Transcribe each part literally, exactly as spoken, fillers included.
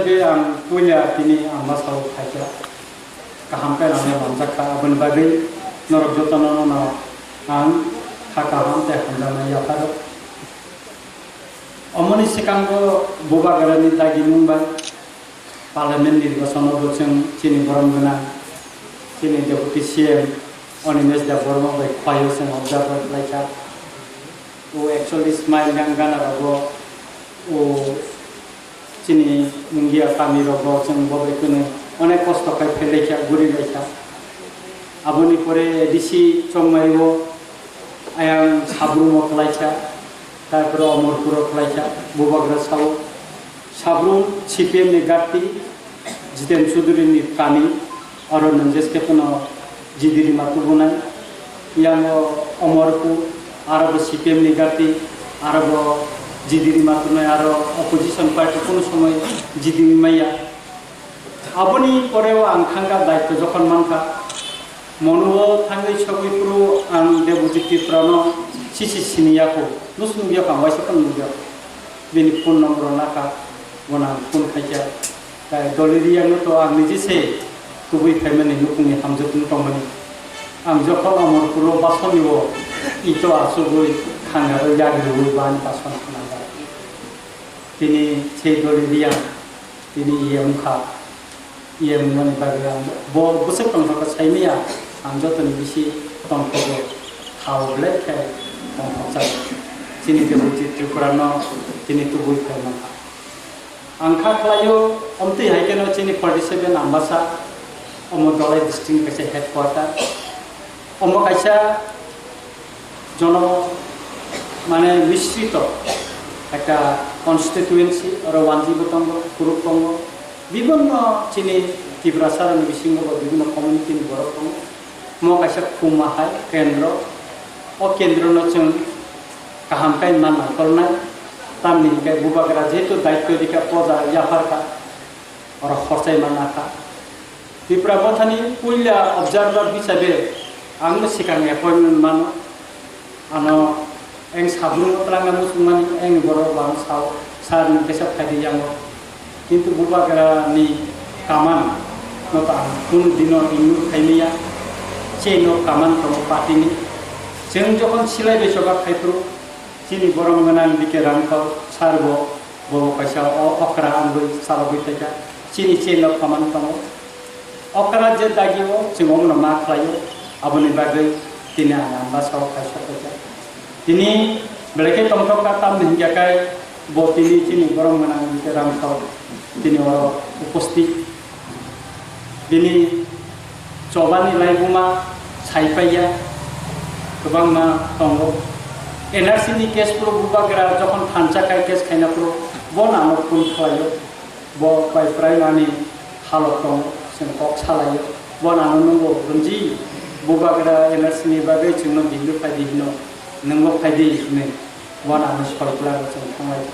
Tei ang puila tini ang masao phaikha, kaham khe rangno lamjakha, aboni bagwi norok jotono no ang kha kaham tei hamjakma yapharo. Omoni swkango Bubagrani dagimung bai Parliament nirbachono bo chwng chini borom gwnang, chini Deputy C M Animesh Debbarma bai khwlaio chwng observer khlaikha. O ekchollis mile yang gana rogo o chini Mungia kami rogo chwng bo bai kunu onek kosto khai phelaikha, gurilaikha. Aboni pore A D C Chongmai o ayang Sabrum o khlaikha, tarpore Omorpur o khlaikha, Bubagra sao. Sabrum C P M ni gatti, Jiten Chudhury ni kami, oro nung jeske phano G D rima tubunai. Yango Omorpur, aro bo C P M ni gatti, aro bo G D rima tubunai, aro opposition party kunu somoi G D rima ya. Aboni poreo ang thangkha daityo jokhon mankha, monuo thangwi sogwi phuru ang Debojit Tripurano sisi sini yako, nus nukya kha, waisa phano nukya. Bini phone number nakha, bono ang phone khaikha. Tai doli riyangno to ang niji se tubui phaimani nukungni hamjakmung tongmani. Ang jokhon Omorpuro basonio ito asugwi khangarwi yagriwi bani bason khnajak. Tini se doli riyang, tini iye wngkha. Iye wngmani bagwi ang bo bwswk tongthokha saimaya, ang jotoni bisi tongthogo, khao belai khe tongthokjak. Chini Debojit Tripurano tini tubui phaimankha. Ang kha khlaio, omtwi hai kheno chini forty seven Ambasa, omo Dhalai district ni kaisa headquarter. Omo kaisa jono, mane, misrito ekta constituency, oro Wanji bo tongo, Kuruk tongo, bibinno chini Tiprasa rokni bisingo bo bibinno community ni borok tongo. Omo kaisa khuma hai kendro, o kendro no chwng kaham khe ma naikolnai, tamni hinkhe Bubagra jehetu daityo rikha, poja yapharkha, oro khorchai ma nakha. Tipra Mothani puila observer hisabe ang no sikang appointment mano. Ano eng Sabrum o twlangna muchungmani eng borok bo ang sao, sir ni kesa phaidi yango. Kintu Bubagra ni kaman no ta ang kunu dino ignore khaimaya. Cheno kaman tongo party ni. Chwng jokhon silai bai choba khaiphuru, chini borom gwnang B K Ramkhor sir bo, bo kaisa o-, okra wngwi chalogwi tongkha. Chini cheno kaman tongo. Okra je dagi o chwng omono ma khlaio, aboni bagwi tini ang ang bwsao kaisa khaijak. Tini belai khe tongthok kha, tamni hinkhe kai bo tini chini borom gwnang hinkhe Ramthok tini oro uposthit. Bini chobani laibuma saipaiya kwbangma tongo. N R C ni case phuru Bubagra jokhon thansa khai case khaina phuru bo nano phone khlaio. Bo bai prai mani halok tong, chwng kok salaio. Bo nano nungo Ranjit, Bubagra N R C ni bagwi chwngno bindi phaidi hino, nungo phaidi hinwi. Bo nano soi kwlaro chwng thanglai.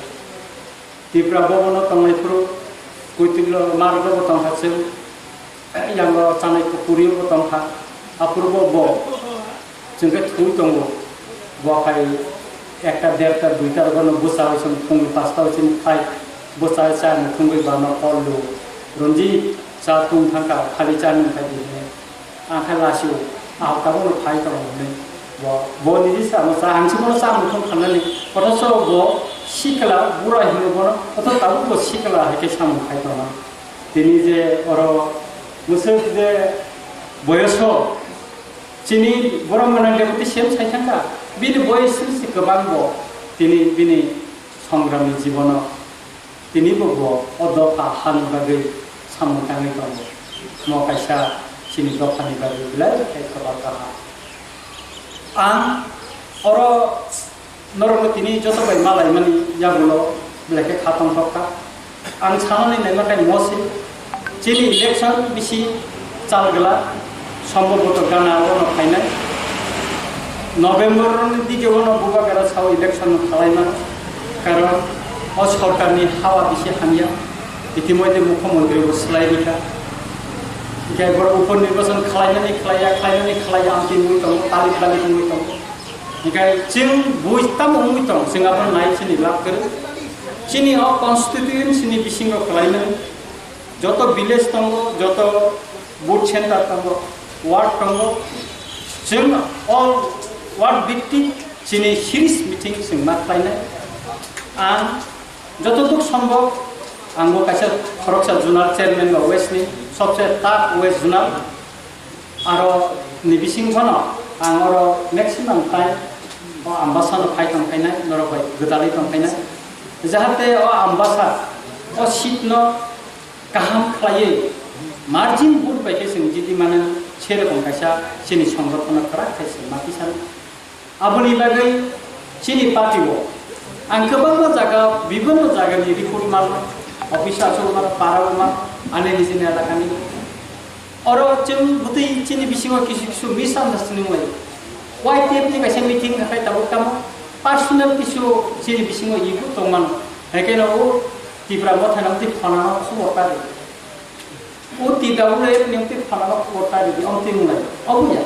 Tipra bobono tonglai phuru, Kuitwklo Margo bo tongkha chwng, yango Chanai Pukuri bo tongkha. Aphuru bo bo Chwng khe thwi tongo. Bo khai ekta, derta, duita rogono bwsai chwng phungni pasta o chini khai bwsai cha muthungwi bana call lu. Ranjit, cha tung thangkha, khali cha nung khai di hwnwi. Ang khe lasio, ah, tabukno phai tongo hwnwi. Bo, bo niji sa, mo cha, ang chikoro cha muthung khanani. Othocho bo sikla, bura hino bono, otho tabuk bo sikla hai khe samung khai tongo. Tini je oro mwswk je boyoso, Chini borom gwnang deputy C M sai thangkha, bini boyes se kwbang bo, tini bini songramni jibono, tini bo, bo o dopha hani bagwi samung tangwi tongo. Mo kaisa chini dophani bagwi belai khe kwbang kaham. Ang oro Norokno tini joto bai malaimani yagulo belai khe kha tongthok kha. Ang sanani naima khe mo se, chini election bisi chal gla, sombhoboto gana ono phainai. November ni dige ono Bubagra sao election no khalai mano, karon o sorkar ni hawa bisi hamya, itimodhye mukhyamantri bo swlai rikha. Hinkhe borok upor nirbachon khlainani khlaiya, khlainani khlaiya, amtwi wngwi tongo, talik balik wngwi tongo. Hinkhe chwng bui tamo wngwi tong, chwng abo nai chini lab kwrwi. Chini o constituency ni bisingo khlaimani, Joto village tongo, joto booth center tongo, ward tongo, chwng all ward bhitti chini series meeting chwng ma khlainai. Ang joto duk sombok, ang bo kaisa khoroksa zonal chairman ba west ni, sobse tak west zonal. Aro ni bising phano ang oro maximum time o Ambasa no phai tong khainai, norok bai gwdalwi tong khainai. Jahate o Ambasa o seat no kaham khlaiwi margin vote bai khe chwng jiti mano, se rokom kaisa chini songgothano kwrak khe chwng ma tisa. Aboni bagwi chini party o ang kwbangma jaga, bibinno jagani report mano, office o achuk mano, para o mano, ani nijini elakani. Oro chwng bwtwi chini bisingo kisu kisu misunderstanding lai. Y T F ni kaisa meeting khakhai tabuk tamo personal kisu chini bisingo ego tongmano. Haikhe no o Tipra Motha nang twi phonano khobor ta di. O T W F ni twi phonano khobor ta di, om twi mwnai. Obo ya.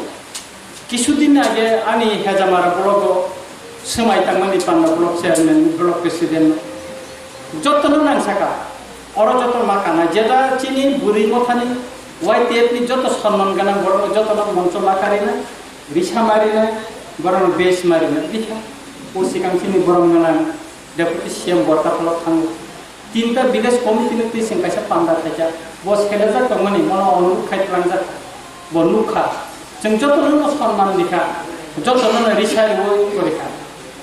Kisu din age ani Hejamara block o swmai tangmani panda block chairman, block president. Jotono nang saka. Oro joto ma kana. Jeta chini bwrwi mothani Y T F ni joto sonman gana borok jotono moncho ma karina, risa marina, borok base marina. Bikha. O sikang chini borom gana deputy C M borta phalok thango. Tinta village committee ni twi chwng kaisa panda khaikha, bo selejak tongmani, mono onurok khai twlangjak, bo nukha. Chwng jotono no sonman rikha, jotono no risa rwui rikha.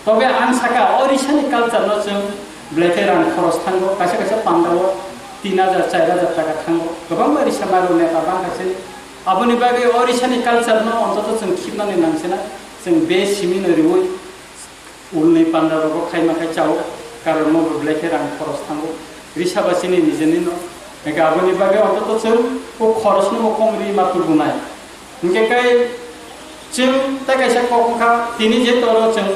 Tobe ang saka, o risani culture no chwng belai khe rang khoros thango, kaisa kaisa panda o tin hajar, char hajar taka thango, kwbangma risa maro neta bangkha se. Aboni bagwi o risani culture no ontoto chwng khibnani nang sina, chwng be simi no rwui, Ulni panda rogo khaima khai chao, karon no bo belai khe rang khoros thango. Risa ba chini nijeni no. Hingke aboni bagwi ontoto chwng o khoros no bo kom ri ma tubu nai. Hingke kai chwng tai kaisa kok wngkha, tini je toro chwng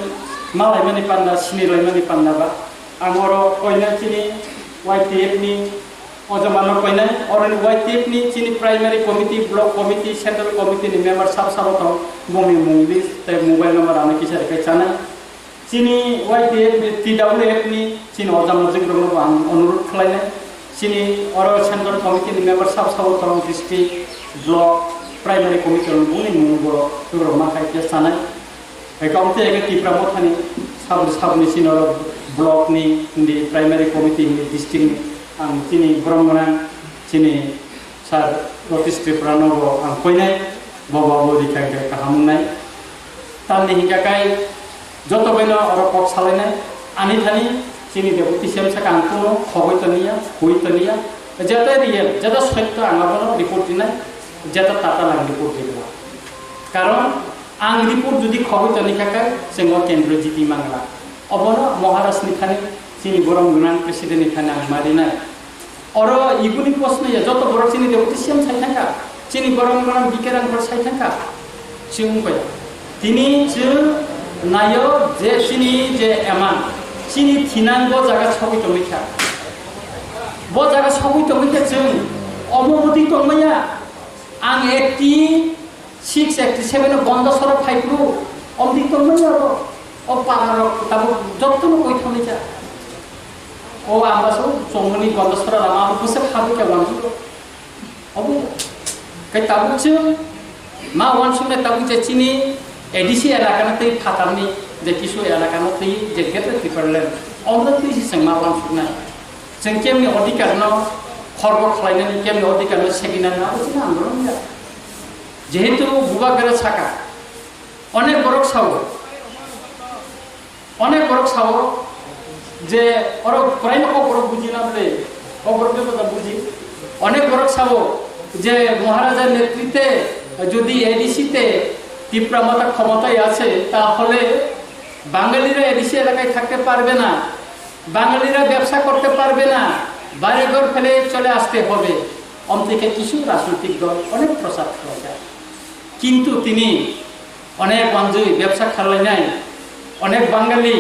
ma laimani panda, sini laimani panda ba. Ang oro koina chini Y T F ni o jama no koinai, oro ni Y T F ni chini primary committee, block committee, central committee ni member sab sabo tong, bongni mung list tei mobile number ano kisa rwkhe chanai. Chini Y T F ni, T W F ni chini ojama jikrokno bo ang onurut khlainai. Chini oro central committee ni member sab sabo tong district, block, primary committee rok boni mung bo tugrok ma khai khe sanai. Eka omte eka Tipra Mothani sabri sabni chini oro block ni, hindi primary committee, hindi district ni ang chini borom gwnang chini Sir Ratish Tripura no bo ang koinai, bo bo bo rikha hingkhe kaham wngnai. Tamni hingkha kai joto baino oro kok salainai, ani thani chini deputy C M saka ang kuno khogoi toniya, hui toniya, jeta real, jeta sotto ang abono report rinai, jeta tata lang report rinai. Karon ang report jodi khogoi toni kha kai, chwng o kendro jiti mangla. Obono Maharaj ni thani, chini borom gwnang president ni thani ang ma rinai. Oro ibuni post no ya, joto borok chini deputy C M sai thangkha, chini borom gwnang B K Rangkhor sai thangkha, chwng bai. Tini chwng nayo je chini je eman, chini thinang bo jaga sogwi tongwi kha. Bo jaga sogwi tongwi kha chwng omo bwtwi tongmaya. Ang eighty six, eighty seven o Gonda soro phai phuru, omtwi tongmani oro, o para rok tabuk jotono koi thangwi kha. O ang baso chongmani Gonda soro lama abo bwswk habwi kha wansuk. Obo kai tabuk se ma wansuknai tabuk je chini A D C elakano tei phatarni je kisu elakano tei je Greater Tipraland, omo twi se chwng ma wansuknai. Chwng kemni odhikar no khorbo khlainani, kemni odhikar no seginani abo chini andolon ya. Jehetu Bubagra saka, onek borok sao, onek borok sao je oro kwraima kok borok buji na bole, kok borok joto da buji. Onek borok sao je Maharaja netritwe jodi A D C te Tipra Motha ক্ষমতায় আছে, তাহলে বাঙালিরা এ দেশে এলাকায় থাকতে পারবে না, বাঙালিরা ব্যবসা করতে পারবে না, বাড়িঘর ফেলে চলে আসতে হবে। Omtwi khe kisu rajnoitik dol onek prochar khlai jak. Kintu tini onek wanjwi bebsa kharlainai, onek Bangali,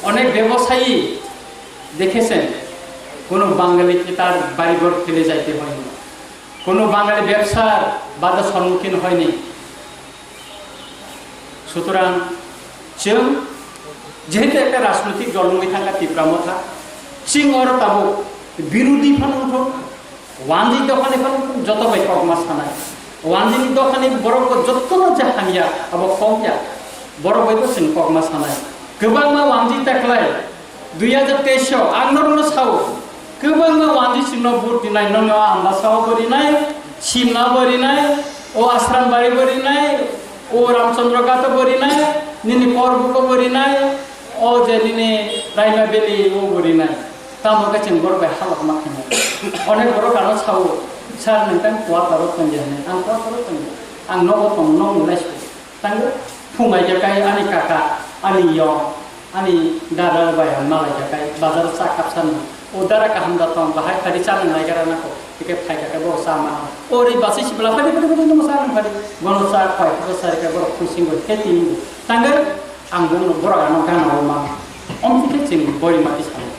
onek bebosayi দেখেছেন, কোনো বাঙালি কি তার বাড়িঘর ফেলে যাইতে হয়নি, কোনো বাঙালি ব্যবসার বাধা সম্মুখীন হয়নি। সুতরাং chwng jehetu ekta rajnoitik dol wngwi thangkha Tipra Motha, chwng oro tabuk বিরোধী phano wngthok, Wanjwi dophani phano joto bai kokma sanai. Wanjwini dophani borok bo jotono je hamya, abo kok ya. Borok bai bo chwng kokma sanai. Kwbangma wanjwi taklai, dui hajar teis o ang norokno sao. Kwbangma wanjwi chwngno vote rinai, nono Ambasa o bo rinai, Simla bo rinai, o Asrambari bo rinai, o Ramchandra Ghat o bo rinai, nini Korbuko bo rinai, o je nini Raima Valley o bo rinai. Tamo khe chwng borok bai halok ma khainai. Onek borok ano sao, "Sir, nwng tang quarter o tongya," hinwi. Ang quarter o tongya. Ang nogo tong, nog ni naisuk. Tang phungai khe kai ani kaka, ani yong, ani dada bai ang malai khe kai bazar o cha kap sano. O dara kaham da tong, bahai phari cha nang lai gara nako. Tike phai khe kai bo cha ma. O ri basi sibla phari phari phari nang cha nang phari. Bono cha khwai phai sa ri khe borok khusing bo khe tini. Tang ang bono borok ano gana o ma. Omtwi khe chini bori mati salo.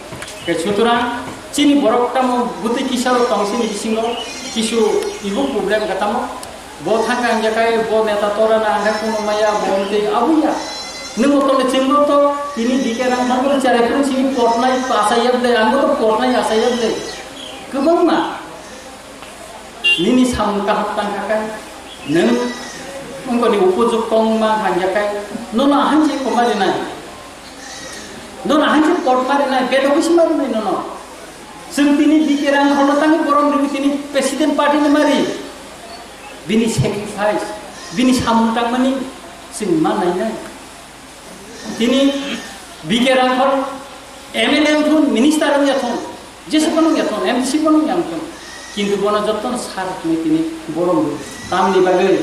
Khe sutorang chini borok tamo bwtwi kisa rok tong chini bisingo kisu ibu problem kha tamo. Bo thangka hingya kai bo neta tora na hingka kuno maya bo omtwi abuya. Nung bo tole chingbo to tini dike rang thangbo chare phuru chini potnai asai yable, ang bo to potnai asai yable. Kwbangma. Nini samung kaham tang kha khe, nwng wngkoni upojukto wngma hanja khe, nono ahanchi koma rinai. Nono ahanchi pot ma rinai, bedok isi ma rinai nono. Chwng tini B K Rangkhorno tangwi borom riwi tini president party ni mari. Bini sacrifice, bini samung tangmani chwng ma nainai. Tini B K Rangkhor M L A wngthun, minister wngya thun, jesu phano wngya thun, M D C phano wngya thun. Kintu bono jotono sar hwnwi tini borom rw. Tamni bagwi?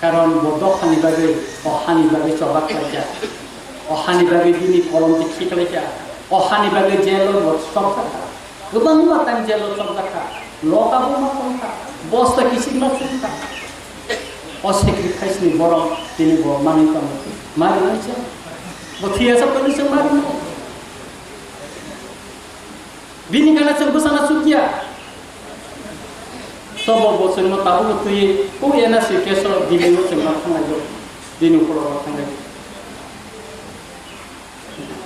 Karon bo dophani bagwi, o hani bagwi choba khlaikha. O hani bagwi bini kolom tikhi khlaikha. O hani bagwi jail o bo chobjakha. Kwbangma time jail o chobjakha, loka bo ma tongkha, bosta kichik ma chumkha. O sacrifice ni borok tini bo manwi tongo. Mari nai se. Bo thwiya sa pwrwngwi se mari nai. Bini gana chwng bwsana chukya. Tobo bo chwngno tabukbo twiwi o N R C case o Delhi o chwngno thanglaiyo. Bini ukulok o thanglaiyo.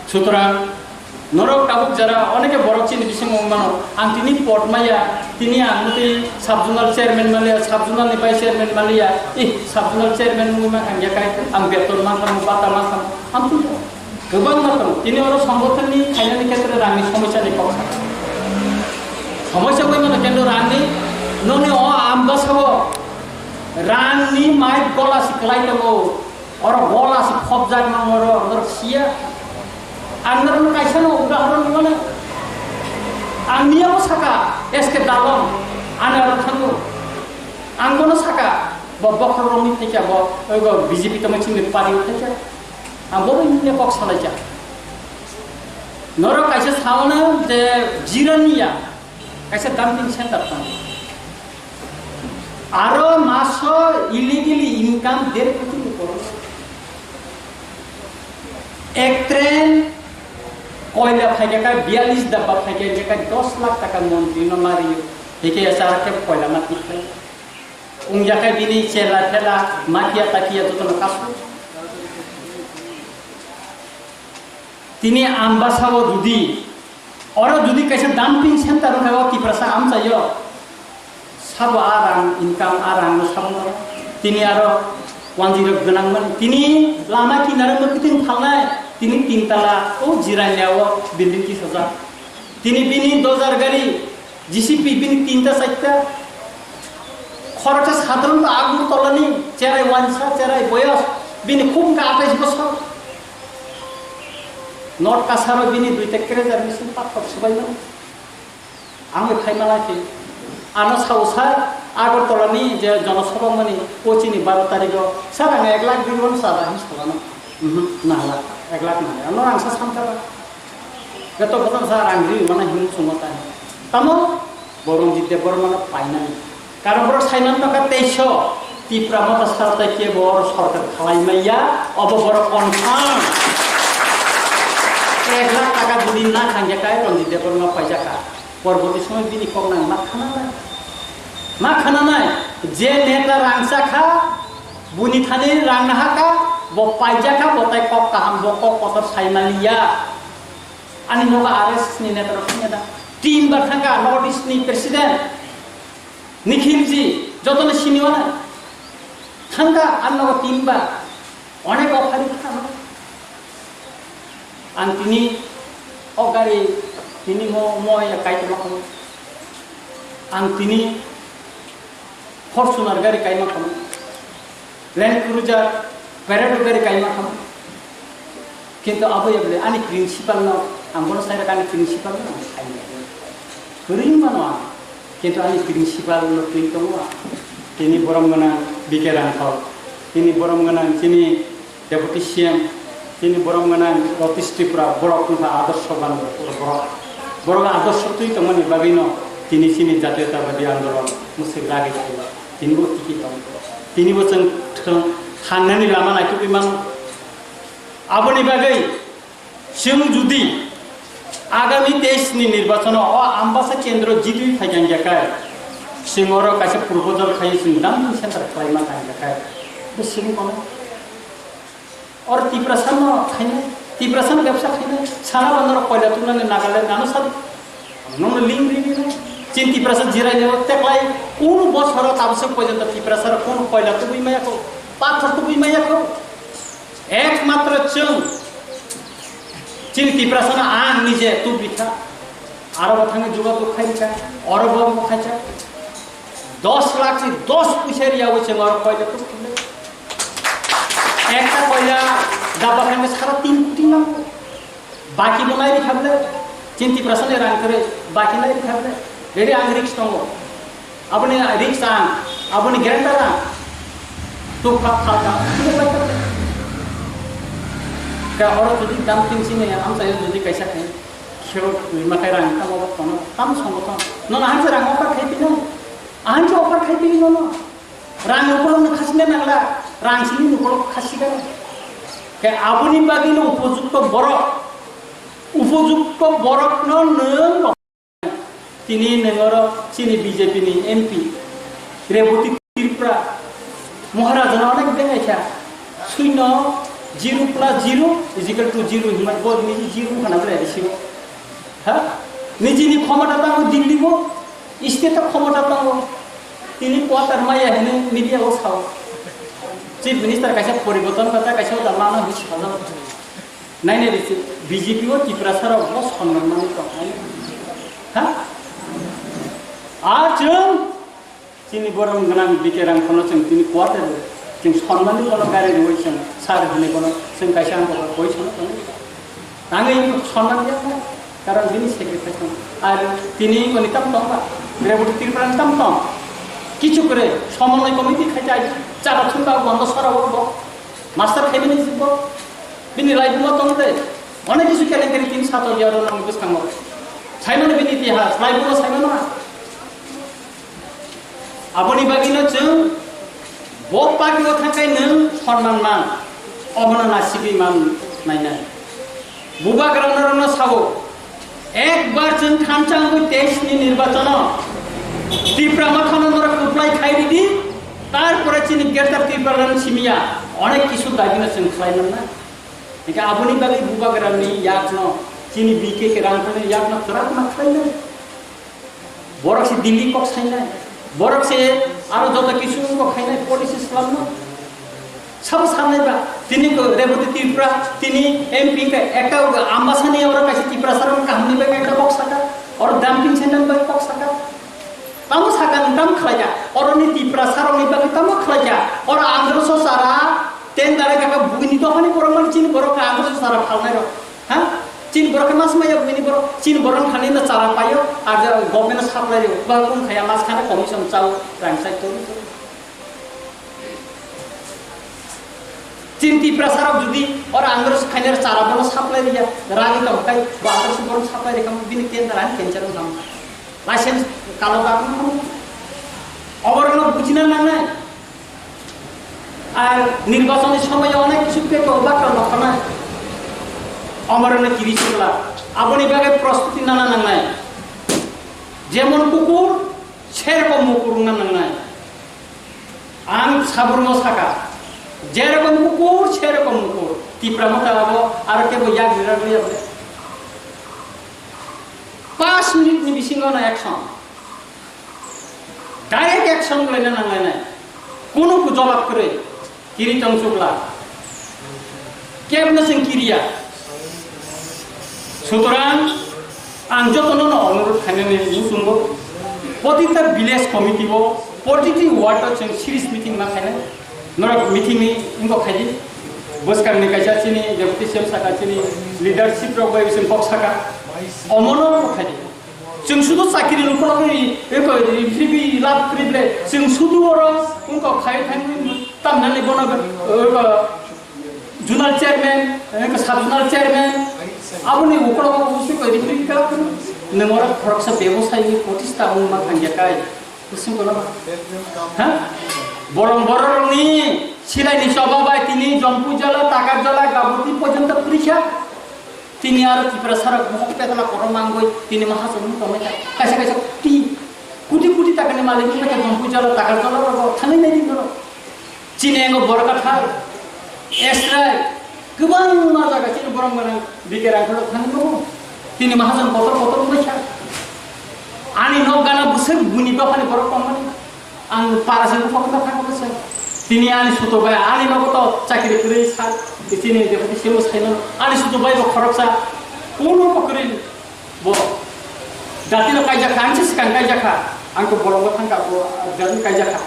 Sutorang, norok tabuk jara oneke borok chini bisingo wng mano. Ang tini pot maya, tini ang mutwi sub-zonal chairman maliya, sub-zonal ni vice chairman maliya. Ih, sub-zonal chairman wngwi mankha hingya kai ang beton mankha, bata mankha, ang tini kwbangma tongo. Tini oro songgothon ni khainani khetre rangni somosya ni kok sakha. Somosya wngwi mano kendo rangni, noni o Ambasa o rangni mai gola si kwlai tongo. Oro gola si khopjak nang oro, norok siya. Ang norokno kaisa no udahoron rwmano. Ang niyamo saka, S K Dalon, ani aro thango. Ang bono saka, bo bokhorok romwi thaikha, bo, oi bo B J P tongma chini party o thaikha. Ang bobo nini kok salaijak. Norok kaisa saono je jiraniya, kaisa dumping center tongo. Aro maso illegally income der koti ni kormo. Ek train koila phaikha kha, biyalish dabba phaikha kha, dos lakh taka montri no mari. Hike ya sar ke koila ma tikhlai. Ungya kha bini chela thela, makia takia jotono kasu. Tini Ambasa o jodi, oro jodi kaisa dumping center wngkha o Tiprasa amchaio, sabo a rang income, a rang no sabo tini aro wanjwi rok gwnang mani. Tini lama kinaro mwkhwtwng phalnai, tini tin tala o Jirania o building tisajak. Tini bini dojar gari, J C B bini tinta chaita. Khoroksa sadharon to Agartala ni cherai wansa, cherai boyos, bini khub wngkha atais bosor. North Cachar o bini duita crusher machine pathor swbaimani. Ang bai phaima lai khe. Ano sao sir, Agartala ni je jonosabha mani o chini baro tarikh o, sir, ang ek lakh rwi mano sir, ang salano. Mhm, nang lakh, ek lakh nang. Ano ang sa samtara. Joto bosor sa rang ri mano hin chungo ta. Tamo bo Ranjit Debbarma no painani. Karon borok saimano nokha teisho Tipra Motha sar tai kebo oro sorkar khalai maya, obo borok confirm. Ek lakh taka jodi na thangya kai Ranjit Debbarma paijaka. Porborti somoy bini kok nang ma khananai. Ma khananai je neta rangcha kha, buni thani rang nahaka, bo paijaka, bo tai kok kaham, bo kok kotor saimaliya. Ani nogo R S S ni neta rok thangya da. Team ba thangka, North East ni president. Nikhilji, jotono sini wana. Thangka, ang nogo timba. Onek offer kha. Ang tini o gari tini mo, mo ya kai tongma khamu. Ang tini Fortuner gari kaima khamu. Land Cruiser, Prado gari kaima khamu. Kintu abo ya bole ani principal no, ang bono sai ani principal no ang sai. Ring mano ang. Kintu ani principal no twi tongo. Tini borom gwnang B K Rangkhol. Tini borom gwnang chini Deputy C M, tini borom gwnang Ratish Tripura, borok wngkha adorshoban borok. Borok adorsho twi tongmani bagwino tini chini jatiyotabadi andolon mwswk ragwi khaio. Tini bo tiki tongo. Tini bo chwng thwng thangnani lama naitugwi mano. Aboni bagwi chwng judi agami teis ni nirbachano o Ambasa kendro jitwi phaikha hwnkhe, chwng oro kaisa proposal khai chwng dumping center khlaima hwnkhe, bo chwng kono. Or Tiprasa no khainai, Tiprasa no bebsa khainai, sana bandar koila tubunani Nagaland nano sadu. Nono ling ring ring. Chin Tiprasa jirai ne teklai, kunu bosoro tabswk porjonto Tiprasa ro kunu koila tubui maya kho, pathor tubui maya kho. Ekmatro chwng, chini Tiprasa no ang nije tubui kha. Aro bo thangwi jogajog khai kha, oro bo khacha. Dos lakh ni dos puisa riya bo chwng oro koila tuk khwlai. Ekta koila daba khanke sara tin koti nango. Baki bo nai rikha bole. Chin Tiprasa ni rang kwrwi baki nai rikha bole. Ready ang risk tongo. Aboni risk ang, aboni guarantor ang. Tuk phak phak ang. Ka oro jodi dam tin sini amsa jodi kaisa khai. Kheo twi ma khai rang tamo bo kono tam songo tong. Nono hanse rang offer khai pino. Hanse offer khai pino nono. Rang ukolok no khasina nangla, rang sini ukolok khasika. Khe aboni bagwi no upojukto borok, upojukto borok no nwng tini nwng oro chini B J P ni M P Reboti Tripura Maharaja no onek bengai kha. Suino zero plus zero is equal to zero hinmani bo niji zero wngkha na bwlai bisi. Ha? Nijini khomota tango Delhi bo, state o khomota tango. Tini quarter maya hini media o sao. Chief Minister kaisa poriborton kata kaisa uda mano hini sajak. Nai nai risi B J P o Tiprasa rok bo sonman mani tong. Ha? A chwng Chini borom gwnang B K Rangkhol no chwng tini quarter o chwng sonmani bono gari rwui chwng sir hwnwi bono chwng kaisa ang bokhorok koi sono tongo. Tangwi sonman ya na, karon bini sacrifice tong. Ar tini oni tam tong ba, Reboti Tripura ni tam tong. Kichu kore somonoi committee khai chai chaba thumba bondo sora bo. Master khaimani jibo. Bini life mo tong de. Onek kichu kelenkari tin sato yaro nang bwskango. Saimano bini itihas, life mo saimano. Aboni bagwino chwng bo party o thangkai nwng sonman man, obono nasigwi man nainai. Bubagra norokno sao, ekbar chwng thansa wngwi teis ni nirbachano Tipra Mothano norok kwplai khai ridi, tarpore chini Greater Tipraland simiya onek kisu dagino chwng khlai mannai. Hingke aboni bagwi Bubagrani yakno chini B K Rangkhol ni yakno kwrak ma khlainai. Borok se Delhi kok sainai, borok se aro joto kisu kok khainai policy slamno. Sabo sanai ba, tini ko Reboti Tripura, tini M P ke ekta Ambasani oro kaisa Tiprasa rok kaham ni bai ekta kok saka, oro dumping center bai kok saka. Tamo saka ni tamo khlaika, oro ni Tiprasa rok ni bagwi tamo khlaika, oro andro so sara, ten dara kaka bugini dophani borok mani chini borok ka andro so sara phalnai rok. Ha? Chini borok khe mas maya bini borok, chini borok thani no chara paio, ar je government no supply rio, ba wng khaya mas khana commission chao, rang sai tori tori. Chini Tiprasa rok jodi ora andro khaina chara bono supply riya, rani tong kai, ba andro si bono supply rikam bini tender ani cancer wng thang. License kalo kagwi thang. Oborok no bujina nangnai. Ar nirbachon ni somoy o onek kisu pekto bakra nokhanai. Omorokno kiri chwla. Aboni bagwi prostuti nana nangnai. Jemon kukur, serokom mukur wngna nangnai. Ang saburno saka, jerokom kukur, serokom mukur. Tipra Motha abo aro kebo yak rira rwi abo. Paanch minute ni bisingo no action. Direct action laina nanglainai. Kunu ku jobab kwrwi. Kiri tong chukla. Kebno chwng kiriya. Sutorang ang jotono no onurod khainani muchungo. Protita village committee bo, protiti ward o chwng series meeting ma khainai. Norok meeting ni ingo khaidi. Bwskang ni kaisa chini deputy C M saka chini leadership rok bai bising kok saka. Omono khaidi. Chwng sudu chakiri lukurokni eko ribi lab krible chwng sudu oro wngkok khai thangwi tamnani bono eko zonal chairman, eko sub zonal chairman, aboni ukurok busi ko ribi ka nwng oro khoroksa bebosayi protista wngma thangya kai. Busi ko ha? Borong bororokni silaini choba bai tini Jompu jala, Takar jala, Gaboti porjonto purikha. Tini aro Tiprasa rok bohok petala kotor mangoi tini mahajon wng tongmai kha. Kaisa kaisa kuti, kuti kuti takani malik wng kha, Jompu jala, Takar jala rok thangwi nai di norok. Chini ango borok kathar, Esrai, kwbangma jaga chini borok manang bike rang khorok thangwi nai. Tini mahajon kotor kotor wng kha. Ani nok gana bwswk buini dophani borok tongmani. Ang para se buphang ta thang khe se. Tini ani suto bai ani nogo to chakri kwrwi sa, tini deputy C M o sai mano. Ani suto bai bo khoroksa kuno bo kwrwi bo. Jati no kaijak kha, ang se swkang kaijak kha. Ang to bolongo thang kha, bo jati kaijak kha.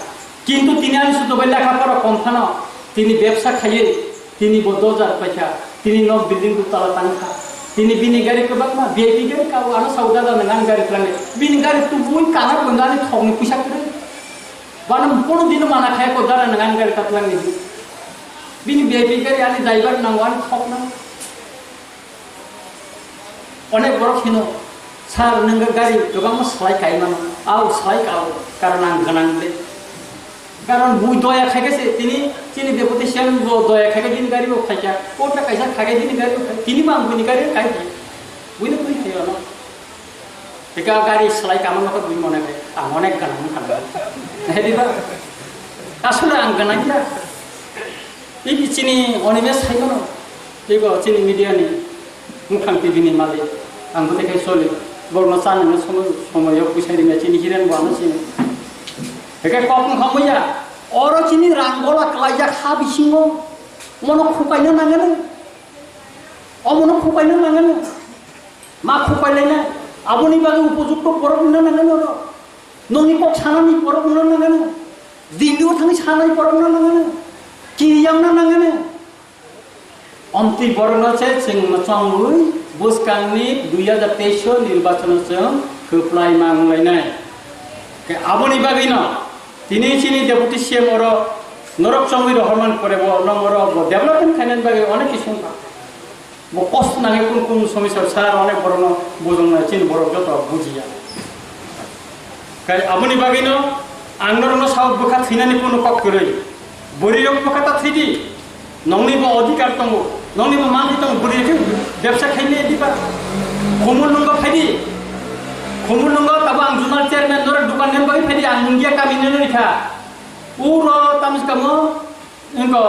Kintu tini ani suto bai lekha pora kom phano, tini bebsa khaiwi, tini bo dojar paikha, tini nok building dutala tangkha. Tini bini gari kwbangma V I P gari ka, o ano sao dada nang ani gari kwlangni. Bini gari tubui kana bo ani thokni puisa kwrwi. Bana kono dino mana khaya ko dada nang ani gari ka kwlangni. Bini V I P gari ani driver nango ani thokna. Onek borok hino, "Sir, nwng gari kwbangma slai kai mano." Ao slai kao, karon ang gwnang le. Karon bui doya khaikhe se, tini chini deputy C M bo doya khaikhe bini gari bo khaikha. Kota kaisa khaikhe bini gari bo khai. Tini bo ang bini gari khai di. Buino bui khai ono. Eka gari slai kamo no bui mone khai. Ang onek gwnang kha. Hedi ba? Asole ang gwnang ya. Ibi chini onime sai mano. Ibo chini media ni. Mukhang T V ni malik, ang bwtwi khai soli. Borokno chanani somoy, somoyo puisa rimya chini hiren bo ano sini. Heke kok wngkha muya. Oro chini rang gola klaijak ha bisingo. Mono khupaina nangani. Omono khupaina nangani. Ma khupailaina. Aboni bagwi upojukto borok wngna nangani oro. Nongni kok sanani borok wngna nangani. Dindi o thangwi sanai borok wngna nangani. Kiriyamna nangani. Omtwi borokno se chwng mwchangwi bwskangni dui hajar teis o nirbachono chwng kwplai ma wnglainai. Khe aboni bagwino tini chini deputy C M oro norok chongwi rohormani pore bo nong oro bo development khainani bagwi onek kisu wngkha. Bo kosto nangwi kun kun somisar sar onek borokno bujongna chini borok joto bujiya. Kai aboni bagwino ang norokno sao bwkha thwinani kunu kok kwrwi. Bwrwi rok bwkha ta thwidi. Nongni bo odhikar tongo. Nongni bo manthai tongo. Bwrwi rok bebsa khaile diba. Khumulwngo phaidi. Khumulwngo tabo ang zonal chairman norok dukan nem bagwi phaidi ang nungya kami nini kha. Uro tamskamo wngko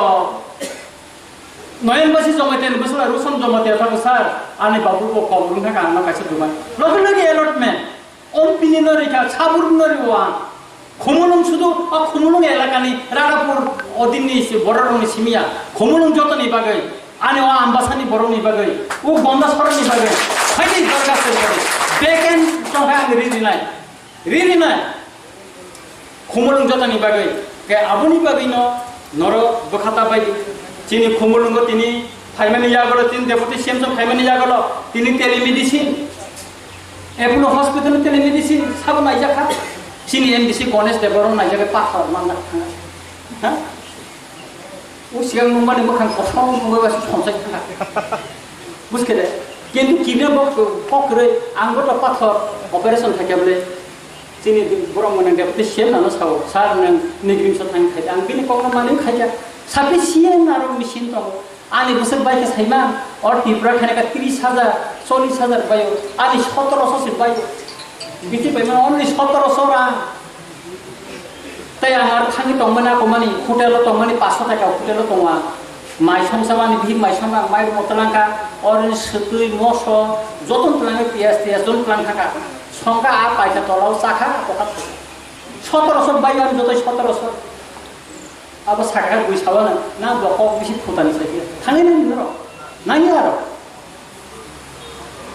Noyang basi Jamatia ni bwsla Ruson Jamatia thago sir, ani babu bo kok rung thaka ang no kaisa dugan. Logi logi allotment. Ompini no rikha, sabur no riwa. Khumulung sudu, a Khumulung elakani Radhapur odinni si bororokni simiya. Khumulung jotoni bagwi, ani o Ambasani borokni bagwi, o Gonda sorokni bagwi, phaidi dorga se bagwi. Beken tongkha ang ri rinai. Ri rinai. Khumulung jotoni bagwi. Khe aboni bagwino norok bwkhata bai di. Chini Khumulungo tini phaimani yagolo, tini deputy C M song phaimani yagolo, tini telemedicine. Apollo hospital telemedicine sabo naijakha. Chini M D C Ganesh Debbarma naijakha pathor manna thanga. Ha? O sigang nungmani mwkhang kosom nungwi ba sumsai thangkha. Buskhe de? Kintu kidney bo kok kwrwi ang bo to pathor operation khaikha bwle. Chini borok mwnang deputy C M nano sao, "Sir, nwng nigrim sa thang khaikha." Ang bini kokno manwi khaikha. Sapi C M aro machine tongo. Ani bwswk bai khe saimang, or Tripura khaina kha tris hajar, chollis hajar baio. Ani sotoroso se baio. Bithi bai mano only sotoroso rang. Tei ang aro thangwi tongmani akomani, hotel o tongmani paanch sho taka hotel o tongo ang. Mai songsa mani bihik mai songkha ang mai rwmo twlang kha, oro ni swtwi, moso, jotono twlang kha, piyaj tiyaj jotono twlang kha kha. Songkha a paisa tola o chakha, a kokha thangkha. Sotoroso bai, ang joto sotoroso. Abo sakha bui sawana, na bo kok bisi phutani sai khe. Thangwi nang norok. Nangya aro.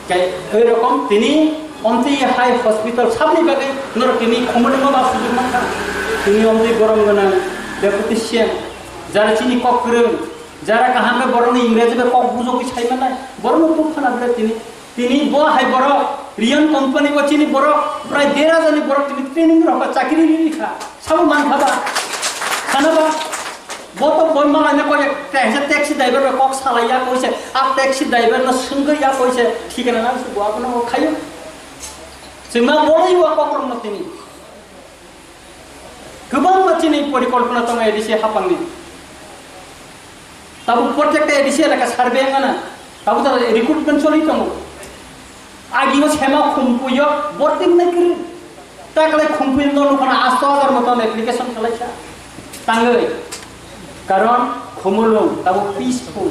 Kai oi rokom tini omtwi hai hospital sabni bagwi norok tini khumulwma ba sujuk mankha. Tini omtwi borom gwnang deputy C M, jara chini kok kwrwng, jara kaham khe borokni Ingreji bai kok bujogwi sai manai, borokno tuk phana bwle tini. Tini bo hai borok, Rion company bo chini borok, prai der hajar ni borok tini training rok ba chakri ri kha. Sabo man kha ba? Sana ba? Bo to boi malai na koi, kaisa taxi driver bai kok salai ya koi se, a taxi driver no sungwi ya koi se, thikana nang su bo abono khayo. Chwngma bolai wa kok rok no tini. Kwbangma chini porikolpona tongo A D C hapangni. Tabuk protekta A D C elaka survey wngana. Tabuk ta recruitment choli tongo. Agio sema khumpuyo boting nai kiri. Taklai khumpuyo no nukana asto hajar moton application kalaisa. Tangwi. Karon khumulung tabuk peaceful.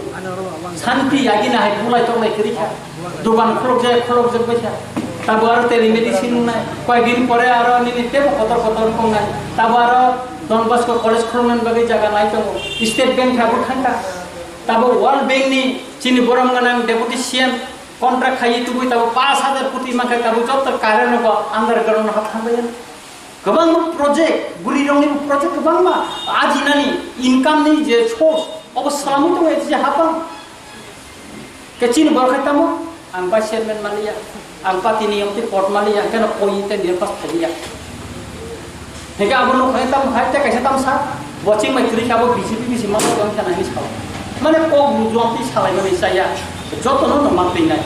Santi agina hai bulai tongnai kiri kha. Dukan khuluk jaya khuluk jak bai kha. Tabo aro telemedicine wngnai. Koi din pore aro nini tebo kotor kotor wngnai. Tabo aro Don Bosco College khuluknani bagwi jaga nai tongo. State Bank kha bo thangkha. Tabo World Bank ni chini borom gwnang deputy C M contract khaiwi tubui tabo pash hajar koti mankha tabo joto current rogo underground hap thangbai. Kwbangma project, bwrwi rokni project kwbangma ajinani income ni je source obo swlamwi tongo je hapang. Khe chini borok hai tamo, ang bai chairman maliya, ang party ni yong twi pot maliya, hwnkhe no koi tei nirok pas phaiya. Hwnkhe abo nuk hai tamo hai tei kaisa tamo sa, bo chingmai kwrwi khe abo B J P bisi ma tong khe nai hinwi sao. Mane kok bujo ang twi salai mani chaya, joto no no ma twi nai.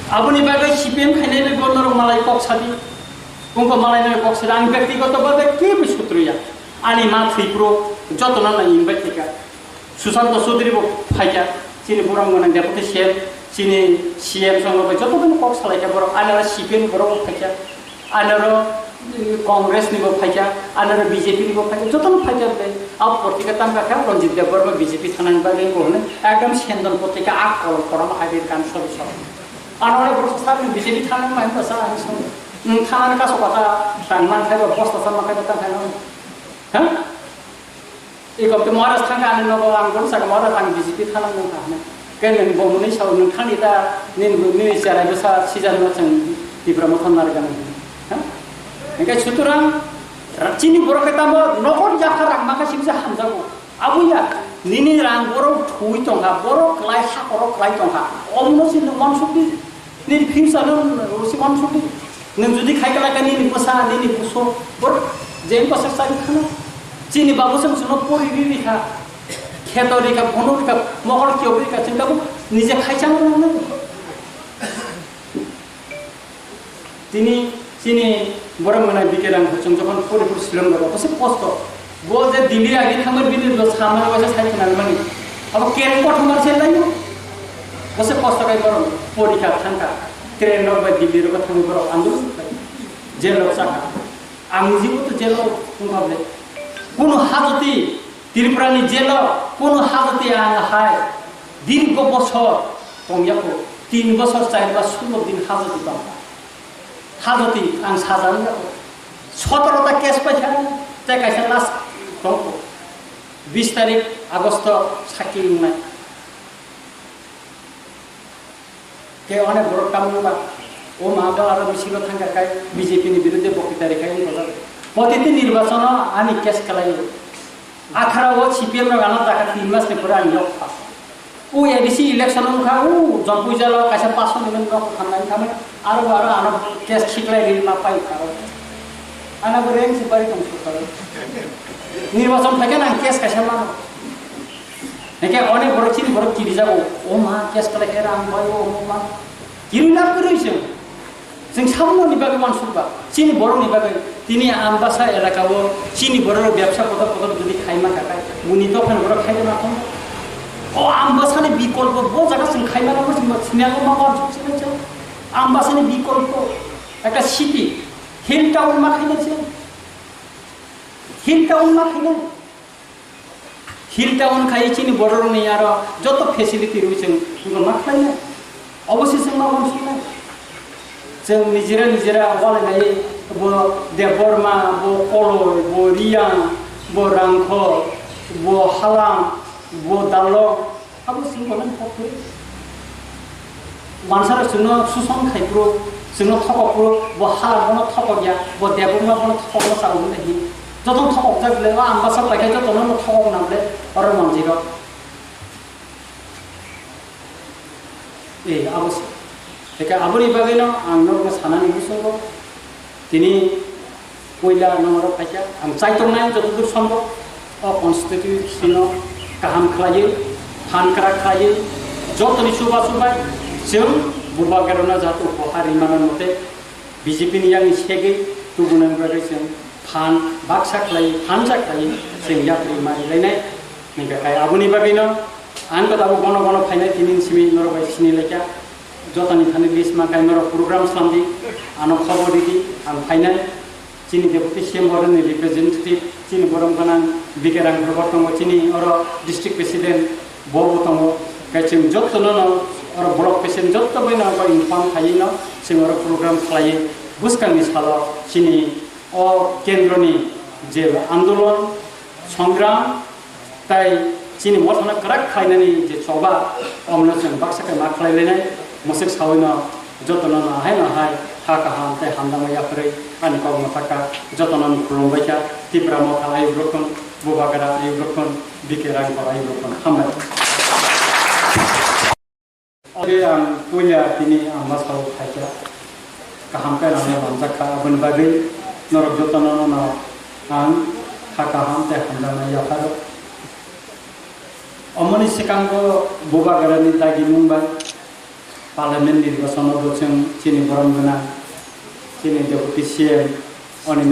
Aboni bagwi C P M khainai bai bo norok malai kok sadi, wngkha malai nai kok sadi, ang byaktigoto bhabe kebo sutruya. Ani ma thwi phuru joto no nai invite khaika. Susanto Chaudhary bo phaikha, chini borom gwnang deputy C M, chini C M song rok bai joto no kok salaikha borok, anaro C P M borok bo phaikha, anaro, eh, Congress ni bo phaikha, anaro B J P ni bo phaikha, joto no phaikha bai. Abo portika tam kha kha Ranjit Debbarma B J P thanani bagwi bo hwnwi ekdom sendon portika ak kolom korom hai bai kan sobi sobi. Ano borok sa B J P thanani mai ba sa ani song. Nung thanani kaso kotha tang man khai ba bosta sa man khai ba tang khai no. Ha? Iko ke Maharaj thangka ani nogo ang guru saka Maharaj ang B J P thanang nung thangna. Ke nung bo muni sao nung thani ta nini nini charai bwsa sijan no chwng Tipra Motha narwkna nung. Ha? Hingke suturang chini borok ke tamo nokon yakha rang maka sibsa hamjago. Abuya nini rang borok thui tongkha, borok klai ha borok klai tongkha. Omno sin nung mansukdi. Nini future no si uansukdi. Nwng jodi khai kwlai kha nini bwsa, nini buso, bor je bwsa chari khana. Chini babu se chwngno pori ri ri kha. Kheto ri kha, bono ri kha, mokol kyo ri kha, chwng tabuk nije khai chang nang nang. Tini chini borok mwnai B K Rang chwng jokhon pori pori Shillong jago, bose kosto. Bo je Delhi agi thangma bini lo samani waisa sai khna mani. Abo kereng kothoma se lai. Bose kosto kai borok porikha thangkha. Train rok bai Delhi rok thangwi borok andolon khlai. Jail rok chakha. Ang jibo to jail rok thangkha ble. Kono hajati Tripura ni jail o kono hajati ang hai dirgo bosor tongya ko. Tin bosor char mas sulo din hajati tongkha. Hajati ang saja wngya ko. Sotoro ta case paikha, tei kaisa last tongkho. Bis tarik Agosto sakki wngnai. Tei onek borok tamo wngba, o ma bo aro bisingo thangkha kai B J P ni biruddhe boktwita rikha wngkha. Protiti nirbachono ani case kwlaio. Atharo o C P M rok ano taka tin mas ni pore ang yok kha. O A D C election wngkha, o Jampuijalo kaisa paso ni nok thamnai thamwi aro bo aro ano case khiklai ri ma pai kha. Ano bo reng si pai tong sukha. Nirbason phaikhe nang case kaisa mano. Hingke onek borok chini borok kirijago, o ma case kwlai khe rang bai o ma. Kiri lab kwrwi chwng. Chwng samungni bagwi uansukba, chini borokni bagwi, tini Ambasa elakao chini borok bebsa kotor kotor jodi khaima kha khai, buni dophani borok khaina nathok. O Ambasani bikolpo bo jaga chwng khaima nangma chwng siniyago ma uansuk sinai chwng. Ambasani bikolpo, ekta city, hill town ma khaina chwng. Hill town ma khaina. Hill town khai chini borok ni aro joto facility rwi chwng wngkha ma khlainai. Obo se chwng ma uansuknai. Chwng nijera nijera walainai, bo Debbarma, bo Koloi, bo Riyang, bo Rangkhol, bo Halang, bo Dalok, abo chwng bono thok kwrwi. Wansarok chwngno suson khai phuru, chwngno thokok phuru, bo Halang bono thokok ya, bo Debbarma bono thokokno chalo hwnwi hi. Jotono thokokjak le, o Ambasa pai khe jotono no thokok nang le, oro manjirok. Eh, abo se. Teke aboni bagwino ang norokno sanani muchungo. Tini puila norok phaikha, ang chaitongnai jotodur sombo o constituency-no kaham khlaiwi, phan kwrak khlaiwi, jotoni chuba chubai chwng Bubagrano jato upokar rimana mote B J P ni yang segwi tubunani bagwi chwng phan baksa khlai, phansa khlai chwng yapri mari lainai. Hingkhe khai aboni bagwino ang khe tabuk bono bono phainai tini simi norok bai sini laikha. Jotoni thani list ma khai norok program slamdi, ano khobor ridi, ang phainai. Chini deputy C M oroni representative, chini borom gwnang B K Rangkhorbo tongo, chini oro district president bobo tongo. Khai chwng jotono no oro block president joto bai no inform khaiwi no chwng oro program khlaiwi bwskangni salo chini o kendroni je andolon, songram, tai chini mothano kwrak khlainani je choba, omono chwng baksa khe ma khlai lainai. Mwswk sawino jotono no ahai no hai ha kaham tei hamjakma yapharwi ani kok mwthakha. Jotono no khulumbaikha. Tipra Motha ayuk rokon, Bubagra ayuk rokon, B K Rangkhor ayuk rokon. Hambai. Oke, ang puila tini ang ma sao phaikha. Kaham khe nangno manjakha, aboni bagwi norok jotono no ang ha kaham tei hamjakma yapharo. Omoni swkango Bubagrani dagimung bai parliament nirbachono bo chwng chini borom gwnang, chini deputy C M, oni